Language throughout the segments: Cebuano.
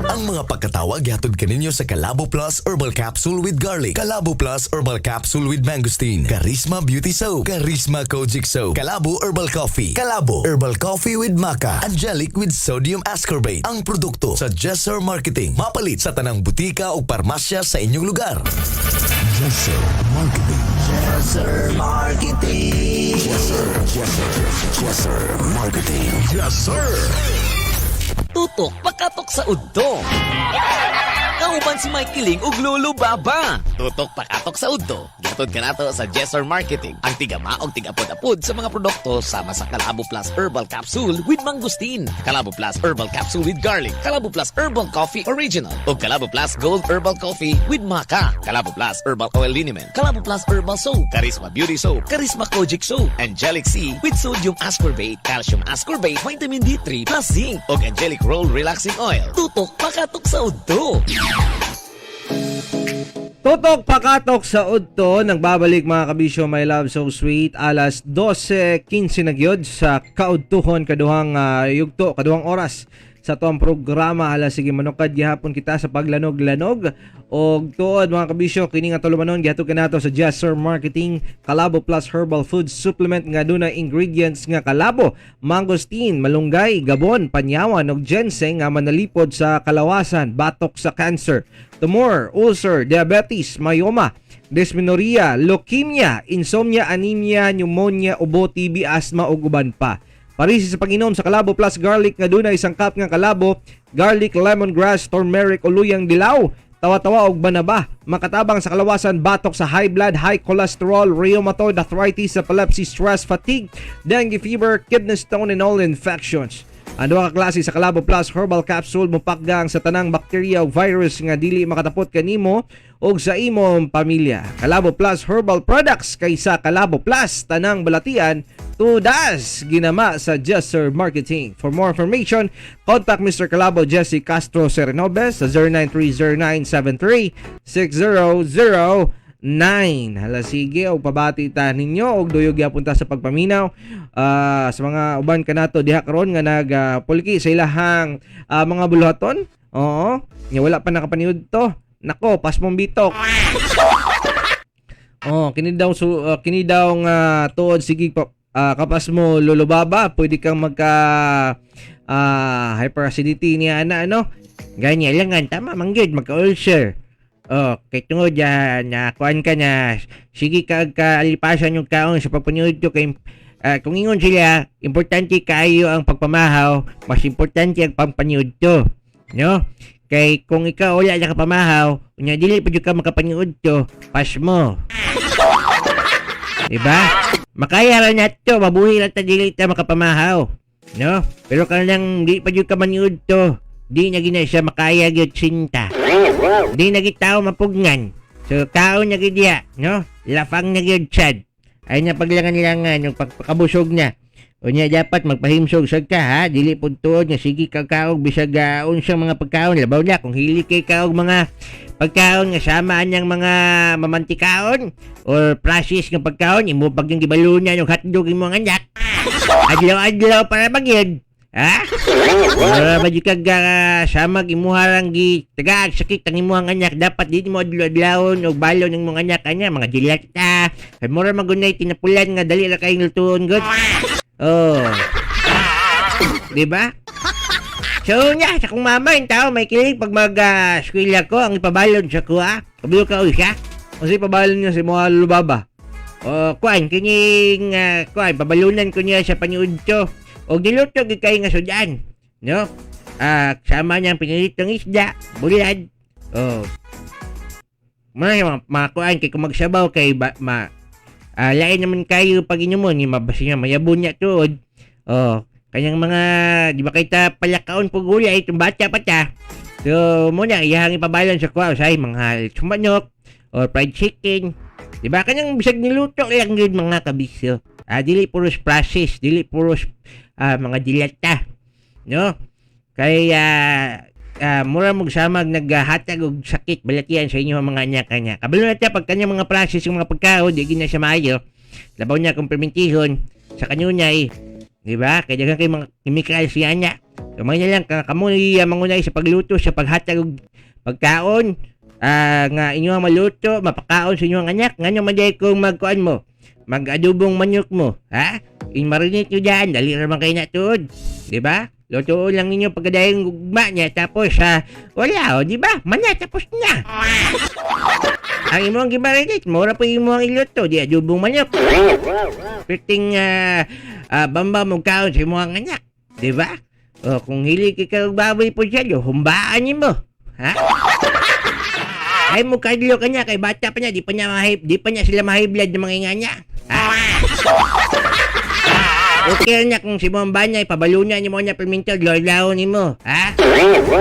Ang mga pagkatawa gihatod kaninyo sa Kalabo Plus Herbal Capsule with Garlic, Kalabo Plus Herbal Capsule with Mangosteen, Charisma Beauty Soap, Charisma Kojic Soap, Kalabo Herbal Coffee, Kalabo Herbal Coffee with Maca, Angelic with Sodium Ascorbate. Ang produkto sa Jesser Marketing. Mapalit sa tanang butika o parmasya sa inyong lugar. Jesser Marketing. Jesser Marketing. Jesser, Jesser, Jesser Marketing. Jesser. Tutok pakatok sa udto. Kauban si Mike Kiling ug Lolo Baba. Tutok pakatok sa udto. Gihatod kanato sa Jesser Marketing. Ang tigama og tigapod-apod sa mga produkto sama sa Kalabo Plus Herbal Capsule with Mangosteen, Kalabo Plus Herbal Capsule with Garlic, Kalabo Plus Herbal Coffee Original, ug Kalabo Plus Gold Herbal Coffee with Maca, Kalabo Plus Herbal Oil Liniment, Kalabo Plus Herbal Soap, Charisma Beauty Soap, Charisma Kojic Soap, Angelic C with Sodium Ascorbate, Calcium Ascorbate, Vitamin D3 plus Zinc, ug Angelic Roll Relaxing Oil. Tutok pakatok sa udto. Tutok pakatok sa udto, nagbabalik, mga kabisyo, my love so sweet, alas 12:15 na gyud sa kaudtuhon, kaduhang yugto, kaduhang oras sa tuang programa. Alas sige, manukad gihapon kita sa paglanog-lanog og tuod, mga kabisyo. Kini nga tulumanon gihatod kanato sa Jesser Marketing, Kalabo Plus Herbal Food Supplement nga dunay ingredients nga kalabo, mangosteen, malunggay, gabon, panyawan ug ginseng nga manalipod sa kalawasan, batok sa cancer, tumor, ulcer, diabetes, myoma, dysmenorrhea, leukemia, insomnia, anemia, pneumonia, ubo, TB, asthma ug uban pa. Parisi sa pag-inom sa Kalabo Plus Garlic nga dunay sangkap nga kalabo, garlic, lemongrass, turmeric o luyang dilaw, tawa-tawa og banaba, makatabang sa kalawasan, batok sa high blood, high cholesterol, rheumatoid arthritis, epilepsy, stress, fatigue, dengue fever, kidney stone and all infections. Ang duha ka klase sa Kalabo Plus Herbal Capsule mupakgang sa tanang bakterya ug virus nga dili makatapot kanimo ug sa imong pamilya. Kalabo Plus Herbal Products, kaysa Kalabo Plus tanang balatian tudas, ginama sa Jesser Marketing. For more information, contact Mr. Kalabo Jesse Castro Serenobes sa 0930-973-6009. Hala sige, og pabati ta ninyo og duyog gyapon ta sa pagpaminaw sa mga uban kanato diha karon nga nag pulki sa ilahang mga buluhaton. Oo, nya wala pa nakapaniud to. Nako, pas mong bitok. Oh, kini daw nga tuod, sige pa, kapas mo, Lolo Baba, pwede kang magka hyperacidity niya ana ano. Ganyan lang nga tama man gyud magka ulcer. Oh, kay tungod na kuan ka na sige ka kaalipasan yung kaon sa pagpaniud to kay kung ingon sila, importante kaayo ang pagpamahaw, mas importante ang pampaniud to. No? Kay kung ikaw wala na kapamahaw, unya dili pa jud ka makapaniud to, pas mo. Diba? Makaya ra na to, mabuhi lang ta dili ta makapamahaw. No? Pero kanang di pa jud ka maniud to, di na gina siya makaya gyud sinta. Di na gid tao mapugnan. So kaon na gid diya, no? Lafang na gyud sad. Ay na paglangan-langan yung pagpakabusog na. Unya dapat magpahimsog sad ka ha, dili pud tuod nga sige ka kaog bisag unsang mga pagkaon, labaw na kung hili kay kaog mga pagkaon nga sama anyang mga mamantikaon or process nga pagkaon, imo pag yung gibalunan og hotdog imong anak. Adlaw-adlaw para magyud. Ha? Wala ba di kag samag imuha lang gi tagaag sakit ang imuhang anak, dapat di mo adlaw-adlawon og balon ng mga anak anya mga dilata. Kay mura magunay tinapulan nga dali ra kayong lutuon gud. Oh. Di ba? So nya sa kong mama in tao may kilig pag mag eskwela ko ang ipabalon sa kuha. Kabalo ka siya. O si pabalon niya si mga lubaba. O kuan kining kuan pabalunan ko niya sa paniud to. Og niluto gid kay nga sudan. No? Sama niyang pinilitong isda, bulad. Oh. Mga kuan kay kung magsabaw kay ba, ma lain naman kayo pag inyumon, yung mabasi nga mayabon niya tuod. Oh, kanyang mga di ba kay ta palakaon po gulay itong bata pa ta. So, muna iyahang ipabalon sa kuha usay mga manok or fried chicken. Di ba kanyang bisag niluto lang yun, mga kabisyo. Dili puros process, dili puros mga dilata. No? Kay mura mo samag naghatag og sakit balatian sa inyo mga anak kanya. Kabalo na ta pag kanya mga process yung mga pagkaon, di gina siya maayo. Labaw niya kung permentihon sa kanunay. Di ba? Kay daghan kay mga chemical siya niya. So may na lang kamo ni mangunay sa pagluto, sa paghatag og pagkaon, nga inyo ang maluto, mapakaon sa inyong anak. Ngano man diay kung magkuan mo, mag-adobong manok mo, ha? In-marinate nyo dyan, dali ra man kayo na tuod. Di ba? Lutuon lang ninyo pagkadayong gugma niya, tapos ha, wala, o, di ba? Mana, tapos na. Ang imong gimarinate, mura po imong iluto, di adobong manok. Piting bamba mo kaon sa imong anak, di ba? O, kung hili kay og baboy po siya, yo, humbaan nimo. Ha? Ay mo kadlo kanya kay bata pa niya, di pa niya sila mahiblad ng mga inga niya. Ha? Okay na kung si mong banya, ipabalunan ni mo niya perminto, lolaon ni mo. Ha?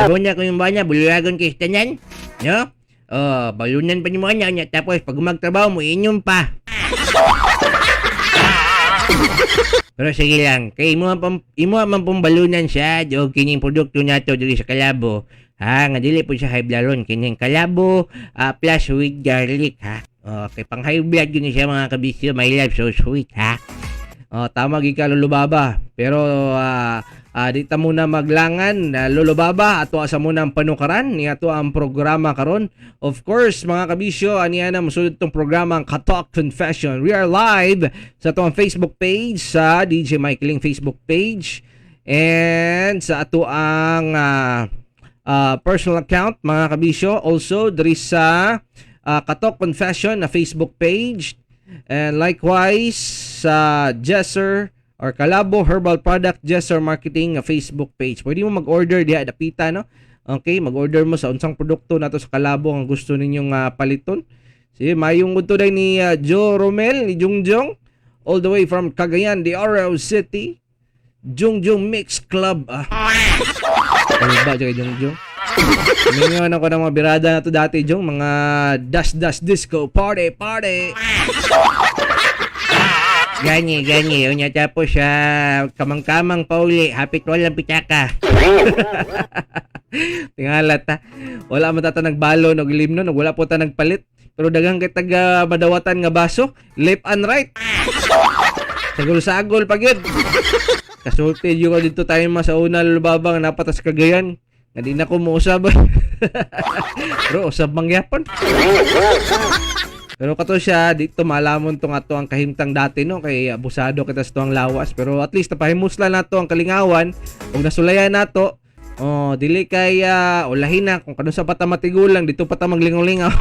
Balunan ko yung banya, bululagon kay tanan. No? Oh, balunan pa ni mo niya, niya, tapos pag magtrabaho mo, inyong pa. Pero sige lang, kay imo ang imo man pong balunan siya og kining produkto nato diri sa Kalabo. Ha, nga dili po siya high blood kining Kalabo plus with garlic, ha. Okay, pang high blood yun siya mga kabisyo, my love so sweet, ha. Oh, tama gyud ka, Lolo Baba. Pero di ta muna maglangan, Lolo Baba, ato sa muna ang panukaran ni ato ang programa karon. Of course, mga kabisyo, aniya na mosulod tong programa ang Katok Confession. We are live sa ato ang Facebook page, sa DJ Mike Ling Facebook page and sa ato ang personal account, mga kabisyo. Also, diri sa Katok Confession na Facebook page. And likewise sa Jesser or Kalabo Herbal Product Jesser Marketing nga Facebook page. Pwede mo mag-order diha dapita, no? Okay, mag-order mo sa unsang produkto nato sa Kalabo ang gusto ninyong paliton. Sige, mayong udto day ni Joe Romel ni Jungjong all the way from Cagayan de Oro City. Jungjong Mix Club. Ano ba kay Jungjong? Mingon ako ng mga birada na to dati, Jong. Mga dash dash disco party party. Gani, gani. Unya tapos kamang-kamang pauli, hapit walang pitaka. Tingalat ha. Wala man tata nagbalon og limnon, ug wala po ta nagpalit. Pero daghang kay taga madawatan nga baso, left and right. Sagol-sagol pa gyud. Kasulti gyud ko dito tayo mas sa una, lubabang napatas Cagayan. Nga di na ko mousab. Pero usab man gyapon. Pero kato siya, dito malamon tong ato ang kahimtang dati, no, kay abusado kita sa tuang lawas, pero at least napahimuslan nato ang kalingawan ug nasulayan nato. Oh, dili kay ulahin na kung kanus-a pa ta matigulang dito pa ta maglingaw-lingaw.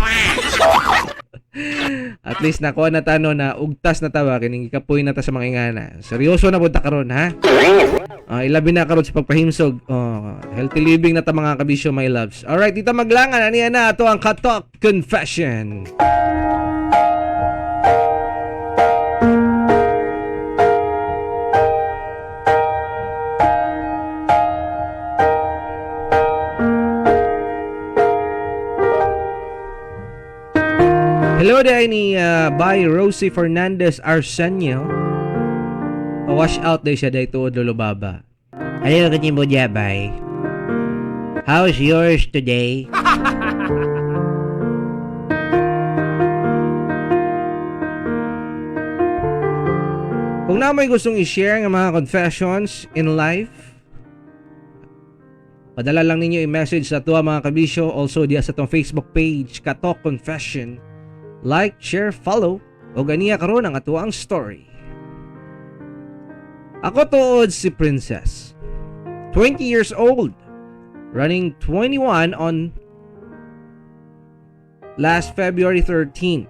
At least nakuha na ta, no, na ugtas na ta ba kining gikapoy na ta sa mga ingana. Seryoso na pud ta karon, ha. Ilabi na karon sa pagpahimsog. Oh, healthy living na ta mga kabisyo, my loves. Alright, dito maglangan ani na ato ang Katok Confession. Hello day ni by Rosie Fernandez Arsenio. Wash out day siya day tuod, Lolo Baba. Hello, kanimo diya, bye. How's yours today? Kung na may gustong i-share ng mga confessions in life, padala lang ninyo i-message sa tuwa mga kabisyo. Also diya sa tong Facebook page, Katok Confession. Like, share, follow. O ganiya karon ang atuang story. Ako tuod si Princess. 20 years old. Running 21 on last February 13.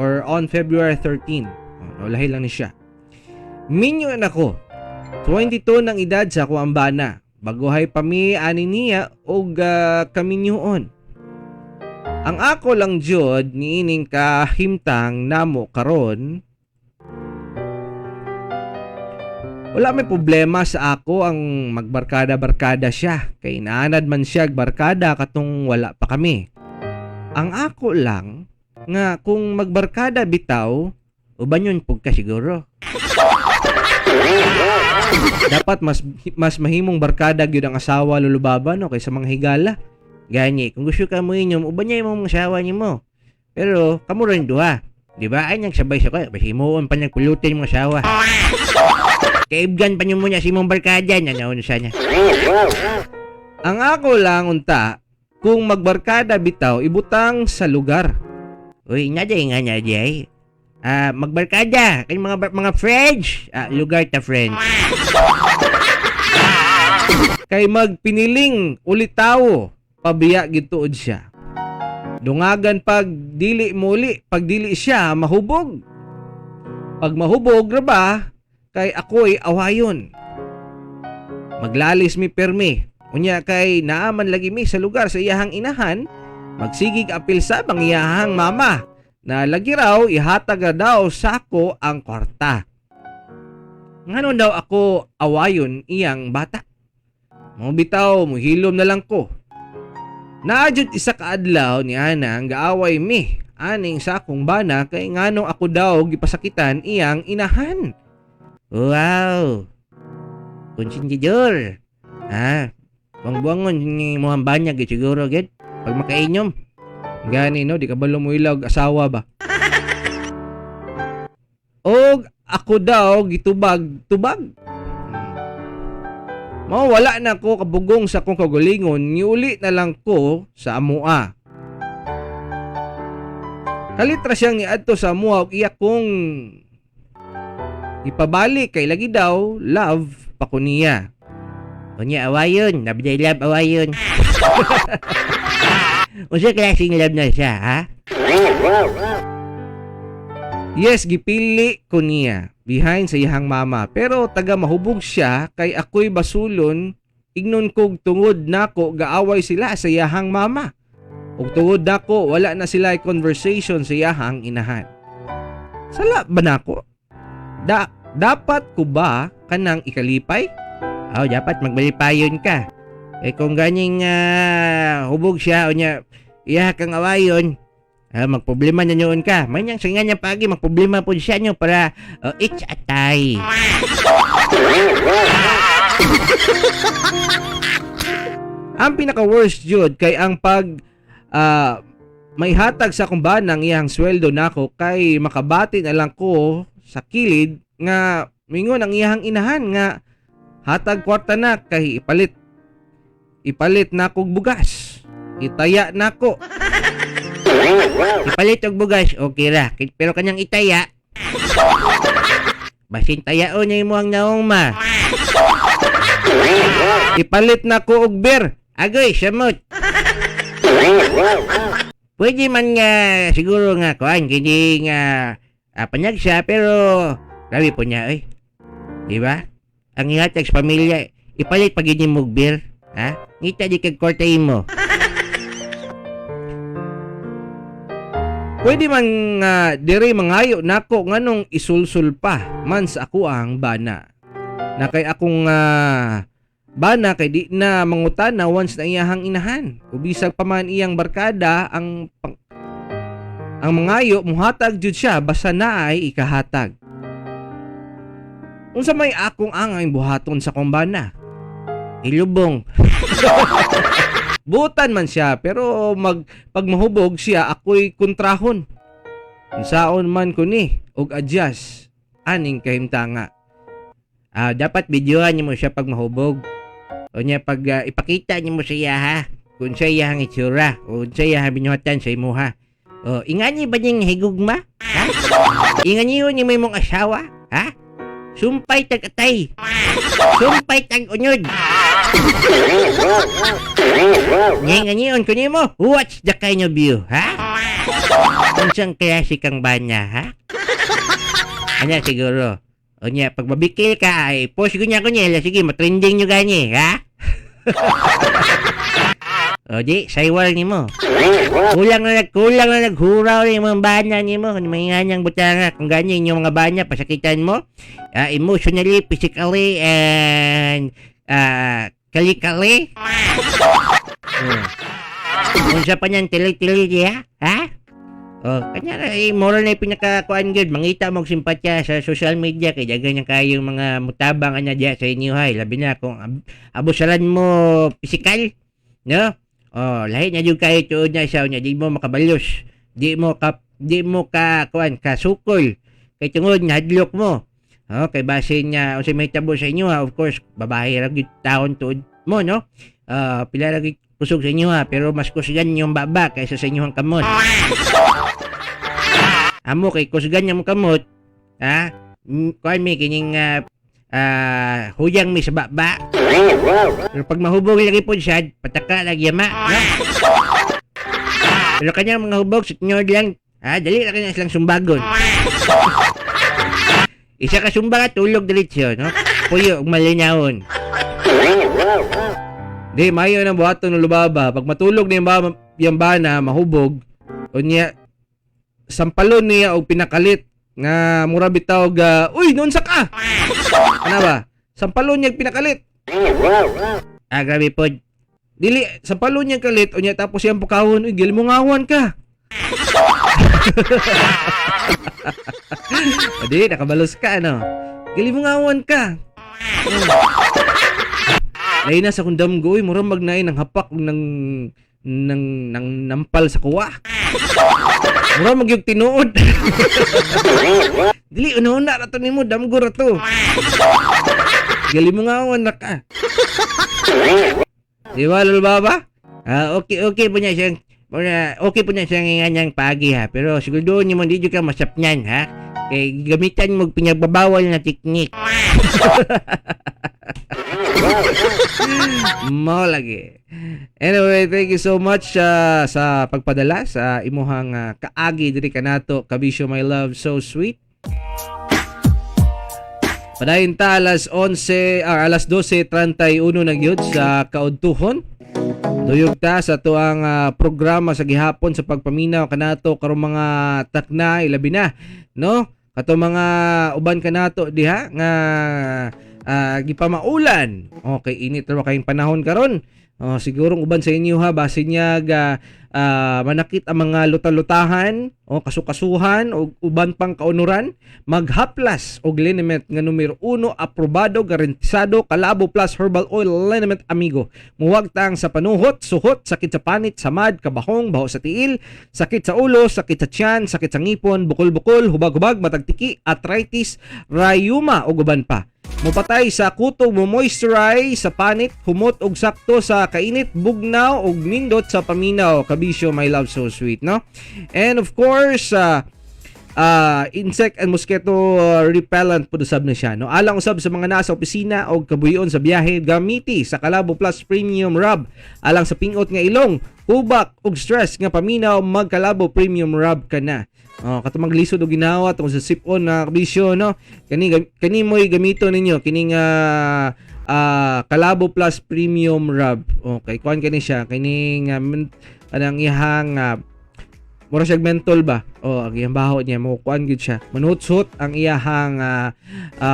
Or on February 13. Oh, lahi lang ni siya. Minyo na ko. 22 ng edad sa ako ang bana. Baguhay pa mi ani niya og kaminyoon. Ang ako lang jud niining kahimtang namo karon, wala may problema sa ako ang magbarkada-barkada siya kay naanad man siya barkada katong wala pa kami. Ang ako lang nga kung magbarkada bitaw, uban yun pug ka siguro. Dapat mas mas mahimong barkada gyud ang asawa, Lolo Baba, no, kaysa mga higala. Gani, kung gusto ka mo inyom, uban niya imong asawa nimo. Pero kamo rin duha. Di ba? Ay nagsabay sa ko, basi imuon pa niyang pulutin imong asawa. Kaibgan pa nyo muna si imong barkada na naunsa niya. Ang ako lang unta, kung magbarkada bitaw, ibutang sa lugar. Uy, nga day, nga na day. Ah, magbarkada kay mga friends. Ah, lugar ta friends. Kay magpiniling ulitawo, pabiya gituod siya. Dungagan pag dili muli, pag dili siya mahubog. Pag mahubog ra ba, kay ako'y awayon. Maglalis mi permi. Unya kay naaman lagi mi sa lugar sa iyahang inahan, magsigig apil sa bang iyahang mama na lagi raw ihatag ra daw sako ang kwarta. Ngano daw ako awayon iyang bata? Mo bitaw, muhilom na lang ko. Naajud isa ka adlaw ni Ana ang gaaway mi aning sa akong bana kay nganong ako daw gipasakitan iyang inahan. Wow. Konsentidor. Ah, buang-buangon ni mo ang banyag eh, siguro gid. Pag makainom. Gani no, di ka balo mo ilag asawa ba? Og ako daw gitubag tubag. Mao wala na ko kabugong sa akong kaugalingon, niuli na lang ko sa amua. Kalit ra siyang niadto sa amua og iya kong ipabalik kay lagi daw love pa ko niya. Unya awayon, nabday love awayon. Unsa klaseng love na siya, ha? Yes, gipili ko niya behind sa iyang mama. Pero taga mahubog siya kay ako'y basulon, ignon kog tungod nako gaaway sila sa iyahang mama. Ug tungod nako wala na sila conversation sa iyahang inahan. Sala ba nako? Dapat ko ba kanang ikalipay? Oh, dapat magbalipayon ka. Eh kung ganing hubog siya unya iya kang awayon, magproblema na noon ka. May niyang singa niya pagi magproblema po siya nyo para it's a tie. Ang pinaka worst jud kay ang pag may hatag sa akong banang iyang sweldo nako kay makabati na lang ko sa kilid nga mingon ang iyang inahan nga hatag kwarta na kay ipalit ipalit nako og bugas, itaya nako. Ipalit og bugas, okay ra. Pero kanyang itaya, basin tayaon niya imo ang naong ma. Ipalit nako og beer. Agoy, samot. Pwede man nga siguro nga kuan kini nga panyag siya pero grabe po niya eh. Di ba? Ang ihatag sa pamilya ipalit pag yun mo beer, ha? Ngita di kag kwarta imo. Pwede man nga diri mangayo nako nganong isulsul pa man sa ako ang bana. Na kay akong bana kay di na mangutana once na iyahang inahan. O bisag pa man iyang barkada ang mangayo muhatag jud siya basta naay ikahatag. Unsa may akong angay buhaton sa akong bana? Ilubong. Butan man siya pero pag mahubog siya ako'y kontrahon. Unsaon man ko ni og adjust aning kahimtanga. Dapat videohan nimo siya pag mahubog. O niya pag ipakita nimo sa iya ha kung sa iya ang itsura o sa iya ang binuhatan sa imuha. O ingani ba niyang higugma? Ha? Ingani yun ni may mong asawa? Ha? Sumpay tag atay. Sumpay tag unyod. Ngayon ko nimo, what's the kind of you, ha? Unsang klase kang banya, ha? Ano siguro? O niya, pag mabikil ka, ay post ko niya ko niya, sige, matrending nyo gani, ha? O di, saywal ni mo. Kulang na naghuraw ni mga bana ni mo. Mga niyang butanga. Kung ganyan yung mga bana, pasakitan mo. Emotionally, physically, and kali-kali. Oh. Unsa pa niyan, tili-tili diya? Ha? Oh, kanya eh, moral na yung pinakakuan gyud, mangita mo og simpatya sa social media kay daghan niyang kayong mga mutabang ana diya sa inyo hay, labi na kung abusaran mo pisikal, no? Oh, lahi na jud kayo tuod na siya unya di mo makabalos, di mo ka kuan kasukol kay tungod nahadlok mo. Okay, basin niya unsay mahitabo sa inyo ha. Of course, babae ra gyud taon tuod mo, no? Ah, pila ra gyud kusog sa inyo ha, pero mas kusgan yung baba kaysa sa inyong kamot. Amo kay kusgan yung kamot, ha? Kuan mi kining huyang mi sa baba. Pero pag mahubog lagi po siya, pataka lagi yama, no? Pero kanyang mga hubog sa tinyo lang, ha, dali ra kanya silang sumbagon. Isa ka sumba ka, tulog diretso, no? Puyo, ug malinawon. Di, mayo nang buhaton ng lubaba. Pag matulog na yung, ba, yung bana, mahubog, unya, sampalon niya og pinakalit nga mura bitaw ga, uy, noon sa ka! Ano ba? Sampalon niya og pinakalit. Ah, grabe po. Dili, sampalon niya kalit, unya tapos siyang pukawon, uy, gilmungawan ka. O di, nakabalos ka, ano? Gilimungawan ka. Lain na sa kundam ko, uy, mura magnain ng hapak ng nampal sa kuwa. Mura magyug tinuod. Dili, una-una ra to nimo, damgo ra to. Gilimungawan na ka. Di ba, Lol Baba? Ah, okay, okay po niya siyang muna, okay po niya siyang nganyang pagi ha. Pero siguro niyo mo di ka masapnyan ha. Kay gamitan mo pinagbabawal na teknik. Mao lagi. Anyway, thank you so much sa pagpadala sa imuhang kaagi diri kanato, Kabisyo My Love So Sweet. Padayon ta alas 11 ah, alas 12:31 na gyud sa kaudtuhon. Duyog ta sa tuang programa sa gihapon sa pagpaminaw kanato karong mga takna, ilabi na, no, kato mga uban kanato diha nga gipamaulan. Okay, init ra ba kayong panahon karon? Oh, siguro uban sa inyo ha, basin niya ga manakit ang mga luta-lutahan o kasukasuhan o uban pang kaunuran, maghaplas og liniment nga numero uno, aprobado, garantisado, Kalabo Plus Herbal Oil Liniment Amigo. Muwagtang sa panuhot, suhot, sakit sa panit, samad, kabahong, baho sa tiil, sakit sa ulo, sakit sa tiyan, sakit sa ngipon, bukol-bukol, hubag-hubag, matagtiki, arthritis, rayuma ug uban pa. Mupatay sa kutob, mo moisturize sa panit, humot og sakto sa kainit, bugnaw og nindot sa paminaw. Kabisyo My Love So Sweet, no? And of course, insect and mosquito repellent po usab na siya, no? Alang usab sa mga nasa opisina o kabuyon sa biyahe, gamiti sa Kalabo Plus Premium Rub. Alang sa pingot nga ilong, hubak ug stress nga paminaw, magkalabo Premium Rub ka na. Oh, katong maglisod og ginawa tungkol sa sip-on na kabisyo, no? Kani kani mo'y gamito ninyo kining Kalabo Plus Premium Rub. Okay, kuan kani siya kining anang iyahang mura siya menthol ba? Oh, ang iyang baho niya mo kuan gyud siya. Manutsot ang iyahang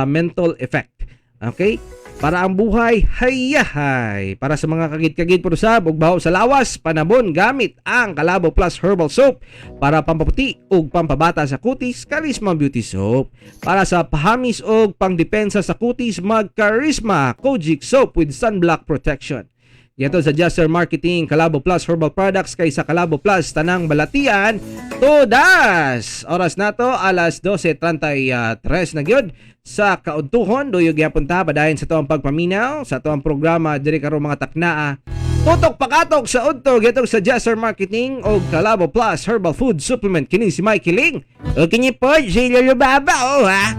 menthol effect. Okay? Para ang buhay hayahay. Para sa mga kagid-kagid puro sab ug baho sa lawas, panabon gamit ang Kalabo Plus Herbal Soap. Para pampaputi ug pampabata sa kutis, Charisma Beauty Soap. Para sa pahamis ug pangdepensa sa kutis, mag Charisma Kojic Soap with sunblock protection. Yato sa Jasser Marketing, Kalabo Plus Herbal Products, kay sa Kalabo Plus, tanang balatian, todas! Oras nato, alas 12:33 na gyud sa kaudtuhon. Duyog gyapon ta, padayon sa tuang pagpaminaw, sa tuang programa, diri karon mga taknaa. Tutok pakatok sa udto, getong sa Jasser Marketing o Kalabo Plus Herbal Food Supplement. Kini si Mikey Ling. O kini po, si Lolo Baba, oh ha.